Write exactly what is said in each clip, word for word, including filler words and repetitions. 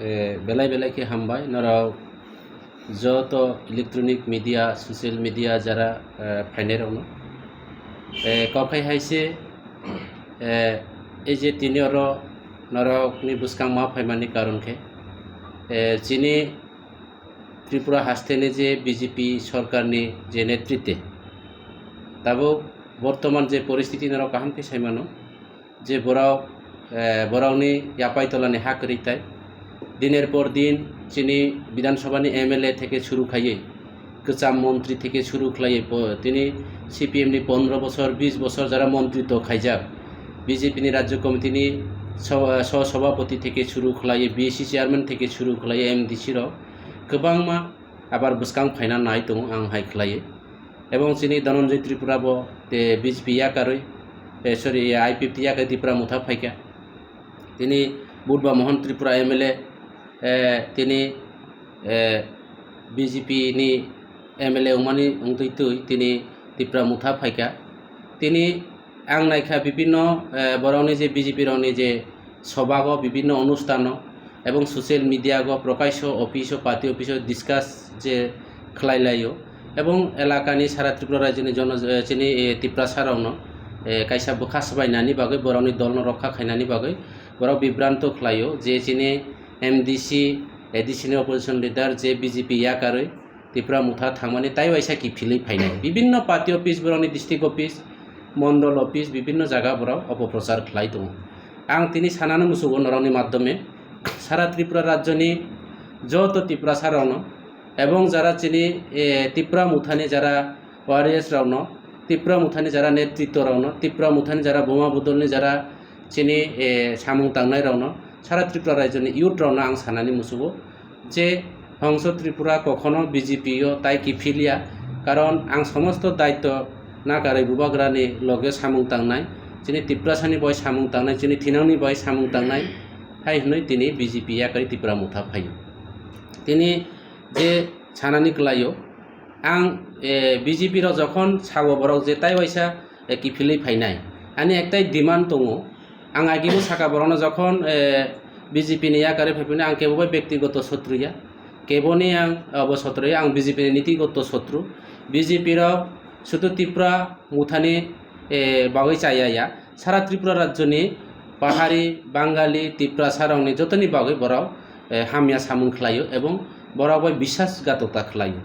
Eh, belai belai khe hambai norok joto electronic media, social media jara, eh, phainairokno. Eh, kok hai hai se, eh, ei je tini oro norokni bwskang ma phaimani karon khe, eh, chini Tripura hasteni je B J P sorkarni je netritwe, tabuk bortoman je poristiti norok kaham khe saimano, je borok, eh, borokni yapai tolani ha kwrwi tai. Diner por din chini Bidhan Sabhani M L A theke suru khaiwi, kwcham montri theke suru khlaiwi po-, tini C P M ni pondro bosor, bis bosor jara montri to khaijak. B J P ni Rajya Committee ni so-, so Sabhapati theke suru khlaiwi, B C chairman theke suru khlaiwi, M D C rok kwbangma abar bwskang phaina nai tongo ang hai khlaiwi. Ebong chini Dhananjay Tripura bo te B J P yakarwi, eh, sorry, I P F T yakarwi Tipra Motha phaikha. Tini Budba Mohan Tripura M L A, eh, tini, eh, B J P ni M L A wngmani wngtwi twi tini Tipra Motha phaikha. Tini ang naikha bibinno, eh, borokni je B J P rokni je sobago, bibinno onustano ebong social media go, prokaiso office o, party office o discuss je khlai laio. Ebong elakani sara Tripura rajyoni jono, eh, chini, eh, Tiprasa rokno, eh, kaisa bwkha swbainani bagwi, borokni dolno rokha khainani bagwi borok bibranto khlaio je chini M D C, A D C ni opposition leader je B J P yakarwi Tipra Motha thangmani tai waisa kiphilwi phainai. Bibinno party office, borokni district office, mondol office, bibinno jaga borok opoprochar khlai tongo. Ang tini sanano musugo norokni maddhome sara Tripura rajyoni joto Tiprasa rokno ebong jara chini, eh, Tipra Mothani jara warriors rokno, Tipra Mothani jara netritto rokno, Tipra Mothani jara buma bodolni jara chini, eh, samung tangnai rokno, sara Tripura rajyoni youth rokno ang sanani musugo je Hongso Tripura kokhono B J P o tai kiphilya, karon ang somosto daitto nakarwi bubagrani loge samung tangnai, chini Tiprasani bai samung tangnai, chini thinangni bai samung tangnai, hai hwnwi tini B J P yakarwi Tipra Motha phaio. Tini je sanani kwlaio, ang, eh, B J P rok jokhon sago borok je tai waisa, eh, kiphilwi phainai, ani ektai demand tongo. Ang agibo saka borokno jokhon, eh, B J P ni yakarwi phaiphino ang kebo bai bektigoto sotru ya, keboni ang obo sotru ya, ang B J P ni nitigoto sotru. B J P rok sudu Tipra Mothani, eh, bagwi chaya ya, sara Tripura rajyoni Pahari, Bangali, Tiprasa rokni jotoni bagwi borok, eh, hamya samung khlaio ebong borok bai biswasghatokta khlaio.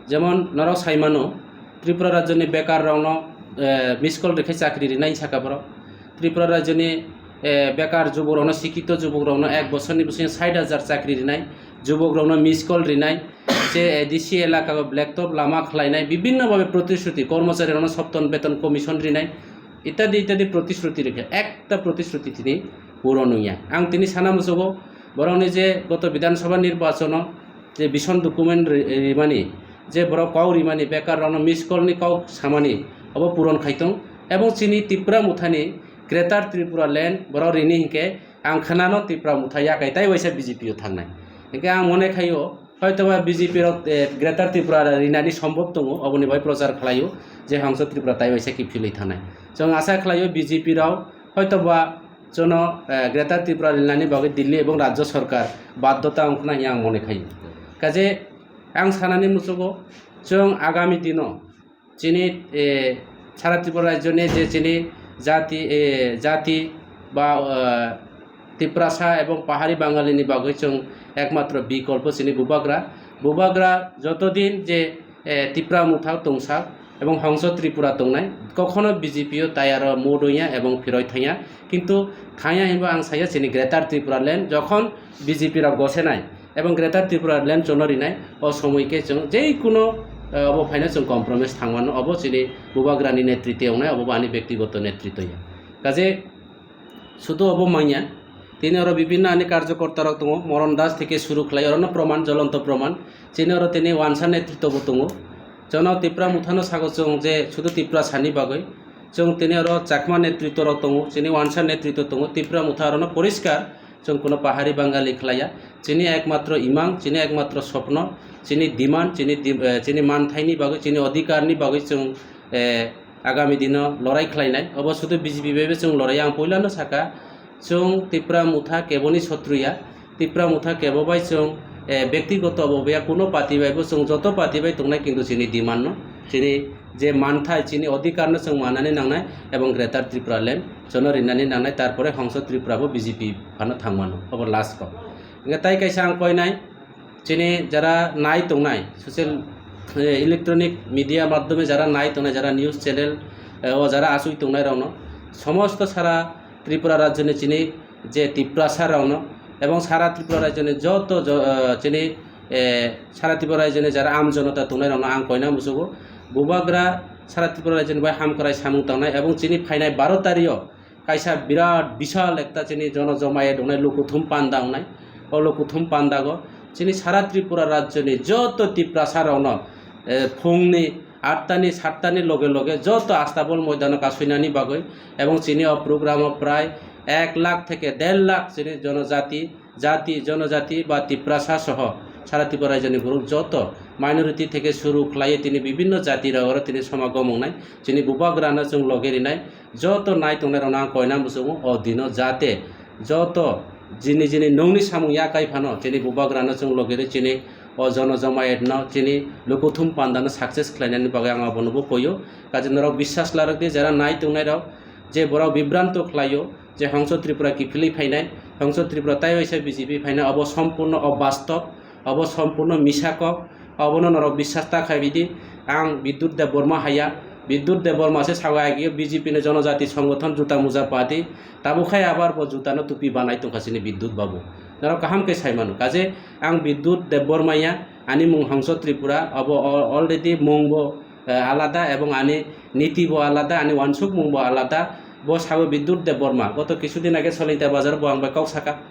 Jemon norok saimano, Tripura rajyoni bekar rokno, eh, miss call rikhe chakri rinai saka borok. Tripura rajyoni, eh, bekar jubokrokno, sikito jubokrokno ek bosorni bisingo sait hajar chakri rinai, jubokrokno miss call rinai, je A D C elakao black top lama khlainai, bibinno bhabe protishruti, kormocharirokno sopton beton commission rinai, itadi itadi protishruti rikha, ekta protishruti tini puron wngya. Ang tini sana muchugo, borokni je goto Bidhan Sabha nirbachono je vision document ri-, rimani, je borok kok rimani, bekarrokno miss call ni kok samani, obo puron khai tong. Ebong chini Tipra Mothani Greater Tripura Land borok rini hinkhe ang khnano Tipra Motha yakai tai waisa B J P o thangnai. Hinkhe ang mone khaio, hoitoba B J P rok, eh, Greater Tripura rinani sombhob tongo, oboni bai prochar khlaio je Hongso Tripura tai waisa kiphilwi thangnai. Chwng asa khlaio B J P rok hoitoba chwngno, eh, Greater Tripura rinani bagwi Delhi ebong Rajya Sarkar baddhota wngkha hiya ang mone khaio. Kaje ang sanani muchugo, chwng agami dino chini, eh, sara Tripura rajyoni je chini jati, eh, jati ba, eh, Tiprasa ebong Pahari Bangalini bagwi chwng ekmatro bikolpo chini bubagra. Bubagra jotodin je, eh, Tipra Motha tongsa ebong Hongso Tripura tongnai, kokhono B J P o tayaro mood wngya ebong phiroi thangya. Kintu thangya hinba ang saya chini Greater Tripura Land jokhon B J P rok gosenai, ebong Greater Tripura Land chwngno rinai, o somoi khe chwng jei kuno, eh, obo phaino chwng compromise thangmano, obo chini bubagrani netritwe wngnai, obo bo ani bektigoto netritwe ya. Kaje sudu obo manya, tini oro bibinno ani karjokorta rok tongo, Moron Das theke suru khlai orono proman, jolonto proman, chini oro tini wansa netritwo bo tongo. Jono Tipra Mothano sago chwng je sudu Tiprasani bagwi, chwng tini oro Chakma netritwo rok tongo, chini wansa netritwo tongo, Tipra Motha orono poriskar, chwng kuno Pahari Bangali khlaiya. Chini ekmatro imang, chini ekmatro sopno, chini demand, chini dim-, eh, chini manthaini bagwi, chini odhikarni bagwi chwng, eh, agami dino lorai khlainai. Obo sudu B J P bai bo chwng lorai, ang puilano saka, chwng Tipra Motha keboni sotru ya. Tipra Motha kebo bai chwng, eh, bektigoto bo ya kuno party bai bo chwng joto party bai tongnai, kintu chini demand no, chini je manthai, chini odhikar no chwng manani nangnai ebong Greater Tripura Land jono rinani nangnai, tarpore Hongso Tripura bo B J P phano thangmano, obo last kok. Hingke tai kaisa ang koinai, chini jara nai tongnai, social, eh, electronic media madhyome jara nai tongnai, jara news channel, eh, o jara asui tongnai rokno, somosto sara Tripura rajyoni chini je Tiprasa rokno ebong sara Tripura rajyoni joto jo-, eh, chini, eh, sara Tripura rajyoni jara am jonota tongnai rokno ang koina musugo, bubagra sara Tripura rajyoni bai hamkrai samung tangnai ebong chini phainai baro tario kaisa birat bisal ekta chini jono jomaye dongnai lukuthum panda wngnai. O lukuthum pandago chini sara Tripura rajyoni joto Tiprasa rokno, eh, phungni atta ni satta ni loge loge joto Astabol moidano kasuinani bagwi ebong chini o program o prai ek lakh theke der lakh chini jonojati, jati, jonojati ba Tiprasa soho sara Tripura rajyoni borok joto minority theke suru khlaiwi tini bibinno jati rok oro tini somagom wngnai. Chini bubagrano chwng loge rinai. Joto nai tongnai rokno ang koina muchungo o dino jate joto jini jini nungni samung yakai phano chini bubagrano chwng logi rwi chini o jono jomayetno chini lukuthum pandano success khlainani bagwi ang abono bo koyo. Kaje norok biswas larwk di jera nai tongnai rok je borok bibranto khlaio je Hongso Tripura kiphilwi phainai, Hongso Tripura tai waisa B J P phainai, obo sompurno obastob. Obo sompurno misa kok, obono norok biswas ta khai bidi. Ang Bidyut Debbarma haiya, Bidyut Debbarma se sago agio B J P ni jonojati songgothon juta muja party, tabuk khai abar bo juta no tupi banai tongkha chini Bidyut babu. Norok kaham khe sai mano, kaje ang Bidyut Debbarma ya, ani mung Hongso Tripura, obo al-, already mung bo, eh, alada ebong ani niti bo alada, ani wansuk mung bo alada. Bo sago Bidyut Debbarma, goto kisu din age Solinta bazar bo ang bai kok saka,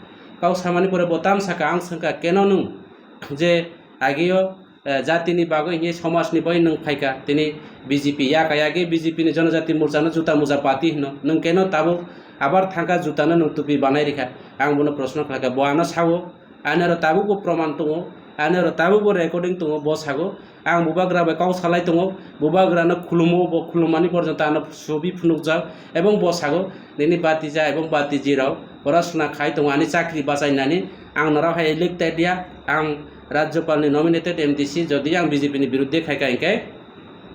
kok samani pore bo tam saka, ang sengka keno nung je agio, eh, jatini bagwi hinkhe somajni bagwi nwng phaikha, tini B J P yaka yagwi B J P ni Jonojati Morchano juta muja party hino, nwng keno tabuk abar thangkha jutano nwng tupi banai rikha? Ang bono proshno khlaikha, bo ano sao, ani oro tabukbo proman tongo, ani oro tabukbo recording tongo, bo sago, ang bubagra bai kok salai tongo, bubagrano khulumo, bo khulumani porjonto ano sobi phunukjak, ebong bo sago, nini batija ebong batiji rok porasona khai tongo, ani chakri bachainani, ang norok hai elected ya, ang Rajyapal ni nominated M D C, jodi ang B J P ni biruddhe khai kha hinkhe,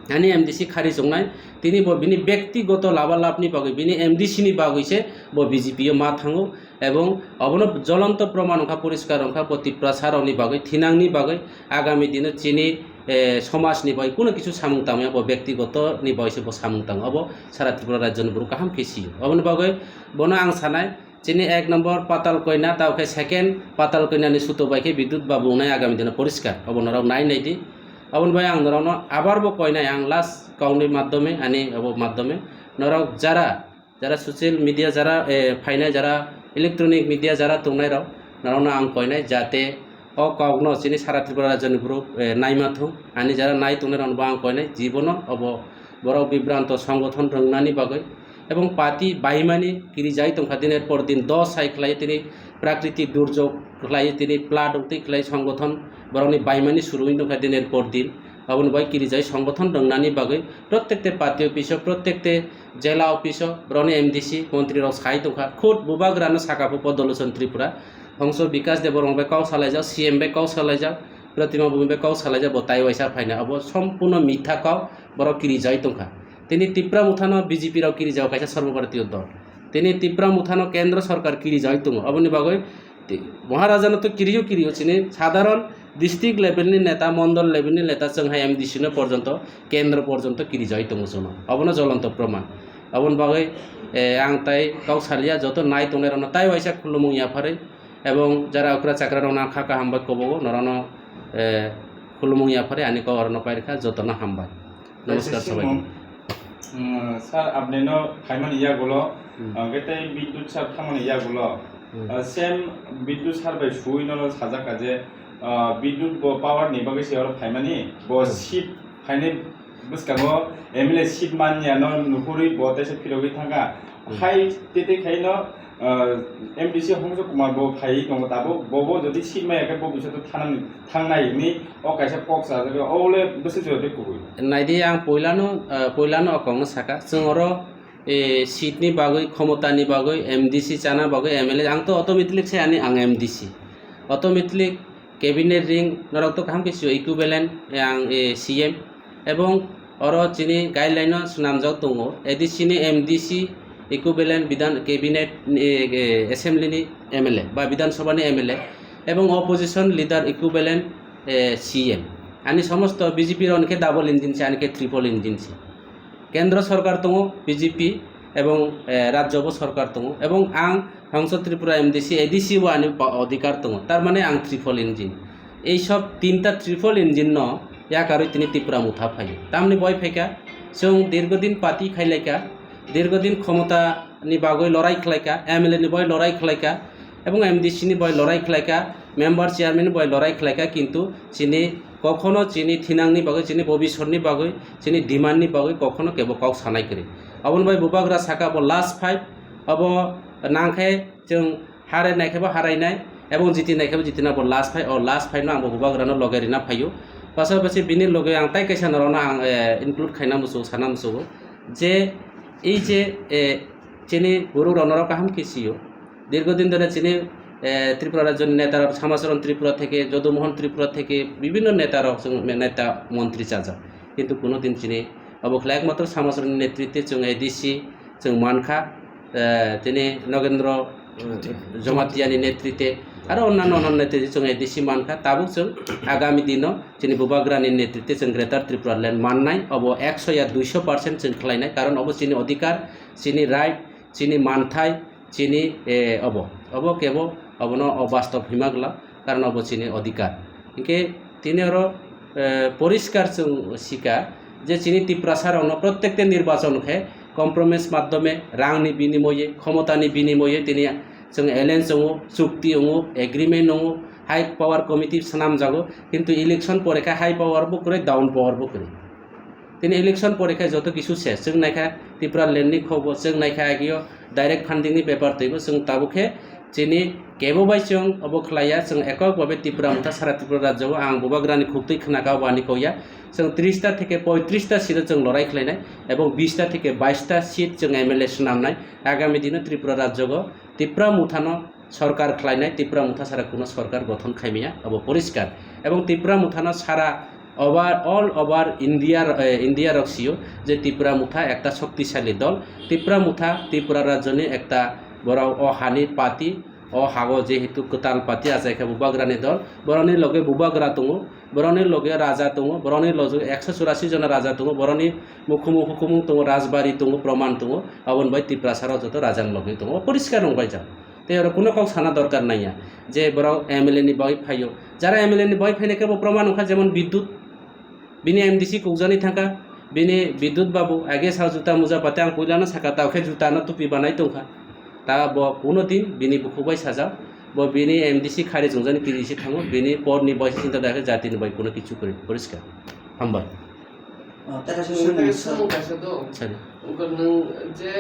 ani M D C khari chongnai, tini bo bini bektigoto labalab ni bagwi, bini M D C ni bagwi se bo B J P o ma thango, ebong obono jolonto proman wngkha, poriskar wngkha, bo Tiprasa rok ni bagwi, thinang ni bagwi, agami dino chini, eh, somaj ni bagwi kuno kisu samung tangmaya, bo bektigoto ni bagwi se bo samung tango, obo sara Tripura rajyo ni borok kaham khe sio. Oboni bagwi bono ang sanai, chini ek nombor Patal Koina, tao khe second Patal Koina ni suto bai khe Bidyut Babu wngnai agami dino poriskar. Obo norok nai nai di. Oboni bai ang norokno abar bo koinai, ang last kokni madhyome, ani obo madhyome norok jara, jara social media jara, eh, phainai jara electronic media jara tongnai rok, norokno ang koinai jate o kokno chini sara Tripura rajyo ni borok, eh, naima thung, ani jara nai tongnai rokno bo ang koinai jibono obo borok bibranto songgothon rwngnani bagwi. Ebong party baimani kirijai tongkha, diner por din dos hai khlai tini prakriti durjog khlai tini flood wngtwi khlai songgothon borokni baimani surungwi tongkha diner por din. Aboni bai kirijai songgothon rwngnani bagwi protekte party office o, protekte jela office o borokni M D C montri rok sai tongkha. Khud bubagrano saka pho Podolochon Tripura, Hongso Bikas Debbarma bai kok salaijak, C M bai kok salaijak, Pratima Bhumi bai kok salaijak, bo tai waisa phaina. Abo sompurno mitha kok, borok kirijai tongkha. Tini Tipra Mothano B J P rok kirijago kaisa Sarbo Bharatiya dol. Tini Tipra Mothano Kendra Sarkar kirijagwi tongo. Aboni bagwi ti-, Maharajano to kiriyo kiriyo chini sadharon district level ni neta, mondol level ni neta, chwng hai M D C no porjonto, kendro porjonto kirijagwi tongo chwngno. Abono jolonto proman. Aboni bagwi, eh, ang tai kok salia, joto nai tongnai rokno tai waisa khulumung yapharwi, ebong jara okra chakra rokno ang kha kaham bai kobogo, norokno, eh, khulumung yapharwi ani kok orokno pairikha, jotono hambai. Namaskar sabaino. Mm, sir, apni no phaimani yagulo, Hmm. ah, hwnkhe tei Bidyut sir thangmani yagulo, Hmm. ah, same Bidyut sir bai suwi no sajak kha je, ah, Bidyut bo power ni bagwi se oro phaimani, bo Hmm. seat phainai bwskango M L A seat manya no nuhurwi bo teisa phirogwi thangkha. Hmm. Hai tete khai no, ah, M D C Hongso Kumar bo phaiwi tongo tabuk, bo bo jodi seat maya khe bo bisato thanani, thangnai hwnwi o kaisa kok sajagwi, o le bwswk jora tei kubui. Naidi, ang poilano, ah, poilano o kokno saka, chwng oro, eh, seat ni bagwi, khomota ni bagwi, M D C chana bagwi, M L A, ang to automatically se ani ang M D C. Automatic cabinet ring norok to kaham khe sio equivalent, eh, ang, eh, C M, ebong oro chini guideline no swnamjak tongo, A D C ni M D C equivalent bidhan cabinet, eh, eh, assembly ni M L A ba bidhan sabha ni M L A, ebong opposition leader equivalent, eh, C M. Ani somosto B J P rok hwnkhe double engine se, ani khe triple engine se. Kendro sorkar tongo B J P ebong, eh, rajyo bo sorkar tongo, ebong ang Hongso Tripura M D C, A D C bo ani pa-, odhikar tongo, tar mane ang triple engine. Ei sob tinta triple engine no yakarwi tini Tipra Motha phaio. Tamni boi phaikha, chwng dirgodin party khailaikha, dirgodin khomota ni bagwi lorai khlaikha, M L A ni boi lorai khlaikha, ebong M D C ni boi lorai khlaikha, member chairman ni boi lorai khlaikha, kintu chini kokhono chini thinangni bagwi, chini bobisotni bagwi, chini demand ni bagwi kokhono kebo kok sanai kwrwi. Aboni bai bubagra saka bo last fight, abo nangkhe chwng harai naikhe bo harainai, ebong jiti naikhe bo jitina bo last fight, o last fight no ang bo bubagra no loge rina phaio. Pasapasi bini loge ang tai kaisa norokno ang, eh, include khaina muchungo, sana muchungo je ei je, eh, chini borok rok norok kaham khe sio. Dirgodin dhore chini, eh, Tripura rajyoni neta rok, Samacharan Tripura theke, Jodumohon Tripura theke, bibhinno neta rok chwng neta montri chajak. Kintu kuno din chini obo khlai ekmatro Samacharan ni netritwe chwng A D C chwng mankha, eh, tini Nogendro, eh, Jamatia ni netritwe, aro onnanno onnanno netritwe chwng A D C mankha. Tabuk chwng agami dino chini bubagra ni netritwe chwng Greater Tripura Land mannai, obo ekso ya duiso percent chwng khlainai, karon obo chini odhikar, chini right, chini manthai, chini, eh, obo, obo kebo obono obastob hima glak, karon obo chini odhikar. Hinkhe tini oro, eh, poriskar chwng sika je chini Tiprasa rokno prottekta nirbachon khe compromise maddhome, rangni binimoye, khomotani binimoye tini chwng alliance wngo, chukti wngo, agreement wngo, high power committee swnamjago, kintu election pore khe high power bo kwrwi, down power bo kwrwi. Tini election pore khe joto kisu ses. Chwng naikha Tipra Land ni khobor, chwng naikha agio direct funding ni bepar twibo. Chwng tabuk khe chini kebo bai chwng obo khlaiya, chwng ekok babe Tipra Motha sara Tripura rajyo o ang bubagrani khuktwi khwnaka obo ani kauya. Chwng tris ta theke poitris ta seat o chwng lorai khlainai, ebong bis ta theke bais ta seat chwng M L A swnamnai. Agami dino Tripura rajyo o Tipra Motha no sorkar khlainai, Tipra Motha sara kuno sorkar gothon khaimaya, abo poriskar. Ebong Tipra Mothano sara over, all over India, eh, India rok sio je Tipra Motha ekta shoktisali dol. Tipra Motha Tripura rajyoni ekta borok o hani party, o hago jehetu kwtal party achai khe bubagrani dol. Borokni loge bubagra tongo, borokni loge raja tongo, borokni loge ekso churasi jona raja tongo, borokni mukhumung hukhumung tongo, rajbari tongo, proman tongo, aboni bai Tiprasa rok joto rajani loge tongo. O poriskar wngbaijak. Tei oro kuno kok sana dorkar nangya je borok M L A ni bagwi phaio. Jara M L A ni bagwi phainai khe bo proman wngkha, jemon Bidyut, bini M D C kukjani thangkha, bini Bidyut babu age sa juta muja pate ang puilano saka, tao khe juta no tupi banai tongkha. Ta bo kuno din bini bukhuk bai sajak, bo bini M D C khari chwngjani P D C thango, bini por ni bai se chinta da khe jati ni bai kuno kichu kwrwi, poriskar. Hambai. Oh, tei kaisa Chwng swngo tei nini swngo sir. Kaisa do. Sir. Wngkha nwng je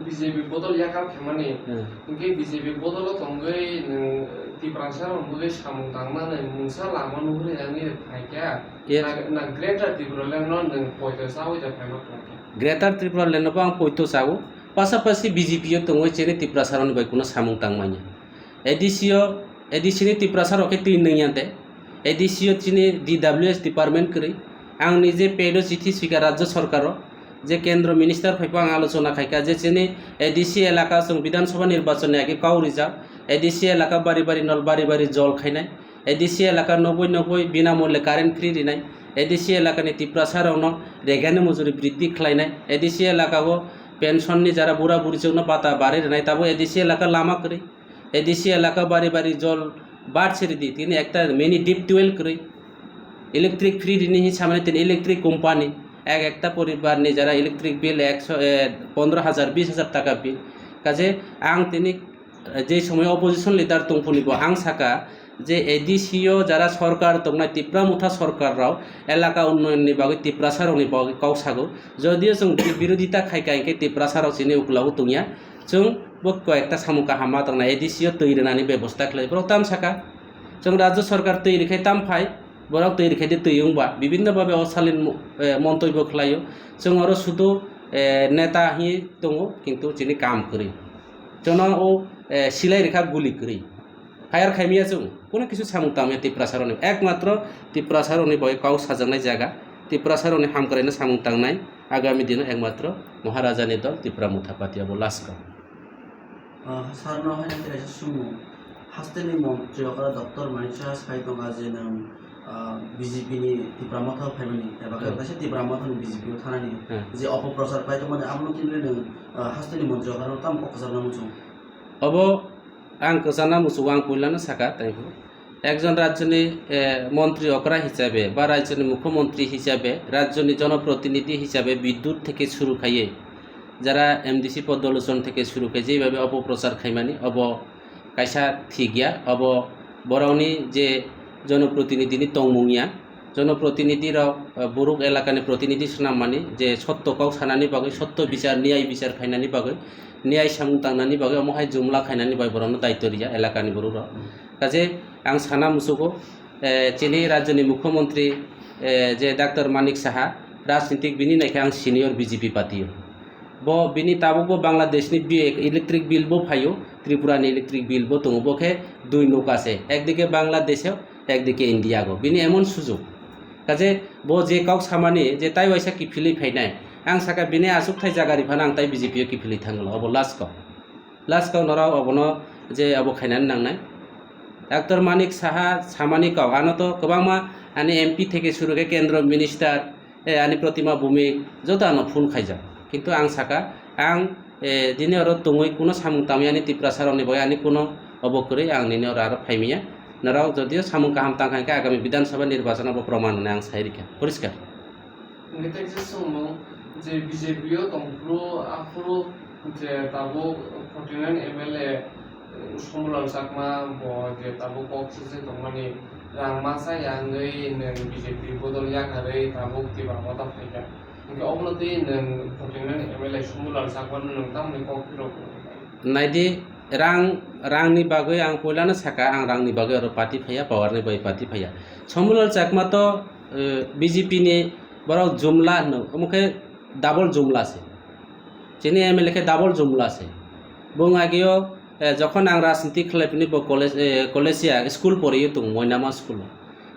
B J P bodol yakar khaimani, Hmm. Hwnkhe B J P bodolo tongwi nwng Tiprasa rok bagwi samung tangmani mungsa lama nuhuri wngwi phaikha. Yes. Na, na Greater Tripura Land no nwng poito chawi da phaima tongkha. Greater Tripura Land no bo ang poito chawo. Pasapasi B J P o tongwi chini Tiprasa rokni bai kuno samung tangmanya. A D C o, A D C ni Tiprasa rok khe twi nungya de. A D C o chini D W S department kwrwi. Ang nije pelo chithi swikha rajyo sorkaro, je kendro minister phaibo ang alochona khaikha je chini A D C elaka chwng Bidhan Sabha nirbachon ni age kau rijak. A D C elaka bari bari nol bari bari jol khainai. A D C elaka nogwi nogwi binamulya current free rinai. A D C elaka ni Tiprasa rokno regani mujuri briddhi khlainai. A D C elaka o pension ni jara bura buri chwngno bata bari rinai. Tabo A D C elaka lama kwrwi. A D C elaka bari bari jol bar se ridi, tini ekta mini deep well kwrwi. Electric free rini hi samani tini electric company, ek ekta poribar ni jara electric bill ekso, eh, pondro hajar, bis hajar taka bill. Kaje ang tini, eh, je somoy opposition leader tongphuni bo ang saka je A D C o jara sorkar tongnai Tipra Motha sorkar rok elaka unnoyon ni bagwi Tiprasa rok ni bagwi kok sago. Jodio chwng birodita khai khai khe Tiprasa rok chini ukulago tongya. Chwng bo koi ekta samung kaham ma tongnai, A D C o twi rwnani bebosta khlai, borok tam saka. Chwng rajyo sorkar twi rwkhai tam phai, borok twi rwkhai de twi wngba, bibinno babe o salin mo-, eh, montobyo khlaio. Chwng oro sudu, eh, neta hi tongo, kintu chini kam kwrwi. Chwngno o, eh, silai rwkha guli kwrwi. Fire khaimya chwng. Kono kisu samung tangya Tiprasa rokni. Ekmatro Tiprasa rokni bai kau sajaknai jaga. Tiprasa rokni hamkraino samung tangnai. Agami dino ekmatro Maharaja ni dol Tipra Motha Party abo last kau. Ah, sir no hai nang kaisa sumo. Hasteni montri okra Doctor Manik Saha sai tonga je nang, ah, B J P ni Tipra Motha phaimani. Eba Hmm. kaisa Tipra Motha ni B J P o thanani. Hmm. Je opoprochar pai tongmani amo tini nang, ah, hasteni montri okra no tam kok kwchar nang muchung. Obo ang kwchana muchungo ang puilano saka taibo. Ekjon rajyoni, eh, montri okra hisabe ba rajyoni mukhyamantri hisabe, rajyoni jonoprotinidhi hisabe biddut theke suru khaiye jara M D C pod dolochon theke suru khai jeibabe opoprochar khaimani, obo kaisa thik ya, obo borokni je jonoprotinidhini tongmung ya. Jonoprotinidhi rok, eh, borok elakani protinidhi swnammani je sotto kok sanani bagwi, sotto bichar, niyai bichar khainani bagwi, niyai samung tangnani bagwi, omo hai jumla khainani bai borokno daityo riya elakani borok rok. Kaje ang sana musugo, eh, chini rajyoni mukhyamantri, eh, je Doctor Manik Saha, rajnitik bini naikhe ang senior B J P party o. Bo bini tabukbo Bangladeshni bi-, electric bill bo phaio, Tripurani electric bill bo tongo, bo khe dui nokha se, ekdike Bangladesho, ekdike Indiago. Bini emon sujok. Kaje bo je kok samani je tai waisa kiphilwi phainai, ang saka bini achukthai jaga riphano ang tai B J P o kiphilwi thanglo, obo last kok. Last kok norok obono je abo khainani nangnai. Doctor Manik Saha samani kok, ano to kwbangma ani M P theke suru khe kendro minister, eh, ani Protima Bhumik joto ano phone khaijak. Kintu ang saka, ang, eh, dini oro tongwi kuno samung tangwi ani Tiprasa rokni bagwi ani kuno obo kwrwi ang nini oro aro phaimiya. Norok jodio samung kaham tangkha hwnkhe agami Bidhan Sabha nirbachon abo proman hwnwi ang sai rikha. Poriskar. Hwnkhe tei kisa swngmung je B J P o tongphuru aphuru je tabuk forty nine M L A, eh, Sombulal Chakma bo je tabuk kok sese tongmani rang masa ya wngwi nwng B J P bodol yakarwi tabuk Tipra Motha phaikha. Hwnkhe obono twi nwng forty nine M L A Sombulal Chakmano nwng tamoni kok phirok? Naidi, rang, rangni bagwi ang puilano saka, ang rangni bagwi oro party phaiya, power ni bagwi party phaiya. Sombulal Chakma to, eh, B J P ni borok jumla hwno, omo khe double jumla se. Chini M L A khe double jumla se. Bung agio, eh, jokhon ang rajniti khlai phini bo college, eh, college ya school poriyo tongo Moinama school o.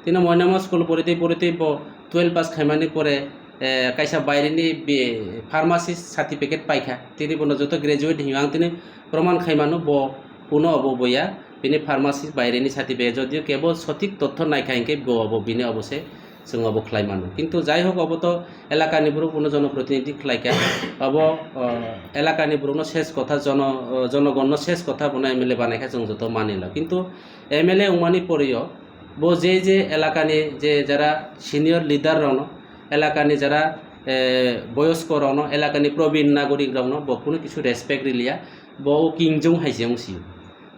Tino Moinama school pori tei pori tei bo twelve pass khaimani pore, eh, kaisa baireni bi-, pharmacist certificate paikha. Tini bono joto graduate hinwi ang tini proman khaimano bo kuno obo boya. Bini pharmacist baireni certificate jodio kebo sothik totho naikha hinkhe bo obo bini obo se. Chwng obo khlai mano. Kintu jai hok, obo to elakani borok bono jonoprotinidhi khlai kha. Obo, o, elakani borokno ses kotha, jono-, o, jonogonno ses kotha bono M L A banai kha, chwng joto mani lo. Kintu M L A wngmani porio bo je je elakani je jara senior leader rokno, elakani jara, eh, boyosko rokno, elakani probin nagorik rokno bo kunu kisu respect riliya. Bo kingjong hai se wng sio.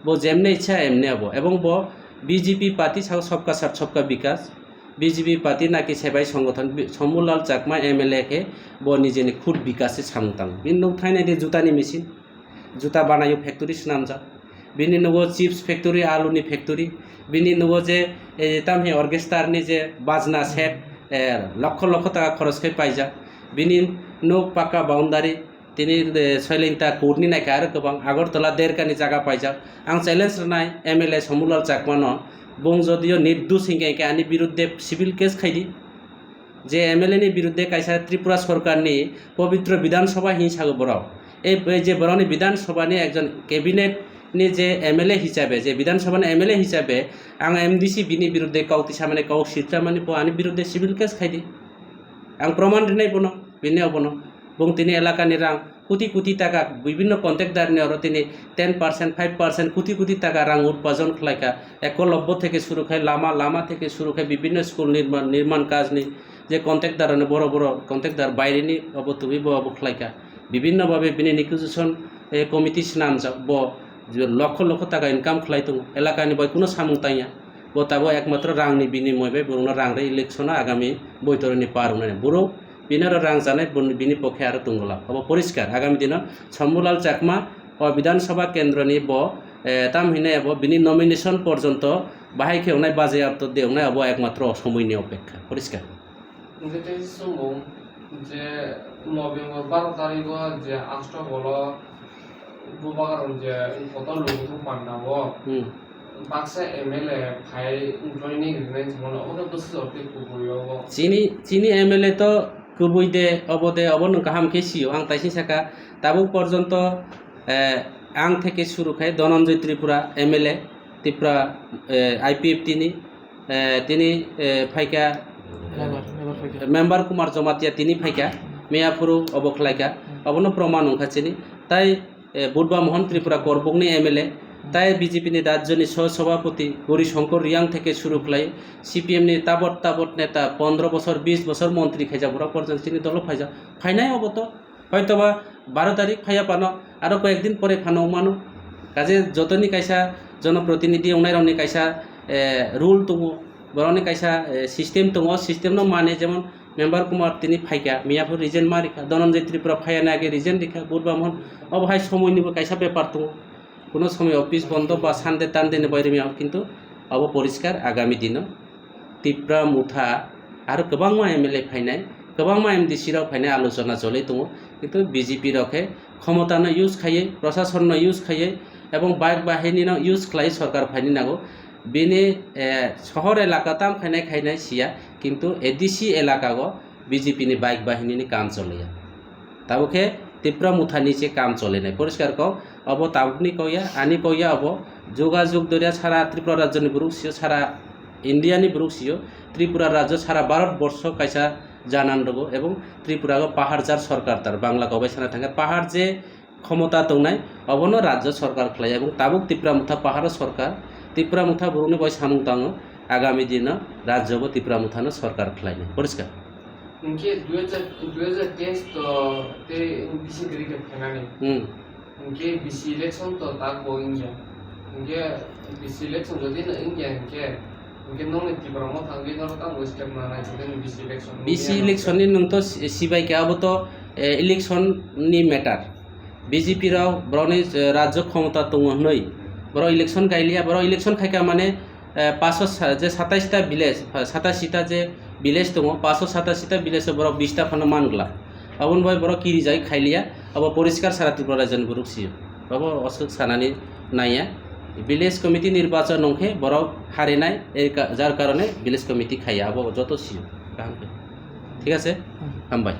Bo jemne ichha emne obo. Ebong bo B J P party sao sabka sath sabka bikas. B J P party naki sebai songothon bi-, Sombulal Chakma M L A khe bo nijeni khud bikas se samung tango. Bini nuk thainai de juta ni machine. Juta banayo factory swnamjak. Bini nugo chips factory, alu ni factory. Bini nugo je, eh, tamhi orchestra ni je bajna set, eh, lokho lokho taka khoros khai paijak. Bini nuk pakka boundary. Tini, eh, Soilengta court ni naikha aro kwbang, Agartala derkani jaga paijak. Ang challenge rwnai M L A Sombulal Chakmano, bung jodio nirdosh hinkhe, hinkhe ani birudde civil case khaidi. Je M L A ni birudde kaisa Tripura sorkarni pobitro Bidhan Sabha hinwi sago borok. Ei, ei je borokni Bidhan Sabhani ekjon cabinet ni je M L A hisabe, je Bidhan Sabhani M L A hisabe, ang M D C bini birudde kok tisamani, kok sitramani bo ani birudde civil case khaidi. Ang proman rinai bono, bini obono. Bung tini elakani rang, koti koti taka bibinno contractor ni oro tini ten percent, five percent, koti koti taka rang utpajon khlaikha. Ekolobbo theke suru khai lama, lama theke suru khai bibinno school nirman, nirman kaj ni je contractor rokno boro boro contractor baire ni obo tubui bo obo khlaikha. Bibinno babe bini negotiation, eh, committee swnamjak, bo je lokho lokho taka income khlai tongo. Elakani bai kuno samung tangya. Bo tabuk ekmatro rangni binimoy bai borokno rang rwi election o agami boitoroni par wngnani. Borok bini aro rang chanai, bun-, bini pokhe aro tongwlak. Obo poriskar. Agami dino Sombulal Chakma o Bidhan Sabha kendroni bo, eh, tam hinai abo bini nomination porjonto bahai khe wngnai, bajayapto de wngnai, abo ekmatro o somoini opekha. Poriskar. Hingke tei chwngbo je November baro tarikgo je Astabolo Bubagra je kotor lukuthum panda o Hmm. Baksa M L A phai joining rinai thangmano, obo khe bwswk jotwi kubui obo. Chini, chini M L A to kubui de, obo de, obo nwng kaham khe sio. Ang taising saka, tabuk porjonto, eh, ang theke suru khai Dhananjay Tripura M L A, Tripura, eh, I P F T ni, eh, tini, eh, phaikha, Member, member phaikha. Member Kumar Jamatia tini phaikha, miyaphuru obo khlaikha, obono proman wngkha chini. Tai eh, Budba Mohan Tripura Korbukni M L A, tai B J P ni rajyoni sah sabhapati Gauri Shankar Reang theke suru khlai, C P M ni tabot tabot neta, pondro bosor, bis bosor montri khaijak, borok porjak chini dolo phaijak. Phainai obo to, hoitoba baro tarik phaiya phano, aro koyek din pore phano wngmano. Kaje jotoni kaisa jonoprotinidhi wngnairokni kaisa, eh, rule tongo, borokni kaisa, eh, system tongo, system no mane, jemon Member Kumar tini phaikha, miyaphuru resign ma rikha, Dhananjay Tripura phaiya na age resign rikha, Budba Mohan, obo hai somoy nibo kaisa bepar tongo. Kuno somoy office bondo ba Sunday Tanday ni baire miya, kintu obo poriskar agami dino Tipra Motha aro kwbangma M L A phainai, kwbangma M D C rok phainai alochona cholwi tongo, kintu B J P rok khe khomota no use khaiwi, prashason no use khaiwi, ebong bike bahini no use khlai sorkar phaini nango. Bini, eh, sohor elaka tam khainai khainai siya, kintu A D C elaka o B J P ni bike bahini ni kam choliya. Tabuk khe Tipra Motha ni se kam cholinai. Poriskar kok, obo tabukni kokya, ani kokya obo. Jogajog dorya sara Tripura rajyo ni borok sio, sara India ni borok sio, Tripura rajyo sara Bharat borsho kaisa janan rogo, ebong Tripura o pahar jar sorkar tar, Bangla kok bai sana thangkhe pahar je khomota tongnai, obono rajyo sorkar khlai, ebong tabuk Tipra Motha paharo sorkar, Tipra Motha borokni bai samung tango, agami dino rajyo bo Tipra Mothano sorkar khlainai. Poriskar. Hinkhe dui hajar, dui hajar teis to tei bisi tarik khe phainani. Hmm. Hinkhe bisi election to tak bo wngya. Hinkhe bisi election jodi no wngya hinkhe, hinkhe nongni Tipra Motha wngwi norok tamo step nanai, jodi no bisi election wngya. Bisi election ni nwng to si-, sibai khe abo to, eh, election ni matter. B J P rok borokni, eh, rajyo khomota tongo hwnwi borok election khailiya, borok election khaikha mane, eh, paso sa-, je satais ta village, satasi ta je village tongo, paso satasi ta village o borok bis ta phano man glak. Aboni bai borok kirijagwi khailiya, abo poriskar sara Tripura rajyoni borok sio. Abo oswk sanani naiya. Village committee nirbachon wngkhe borok harinai, ei ka-, jar karone village committee khaiya, abo joto sio. Kaham khe. Thik ase? Hmm. Hambai.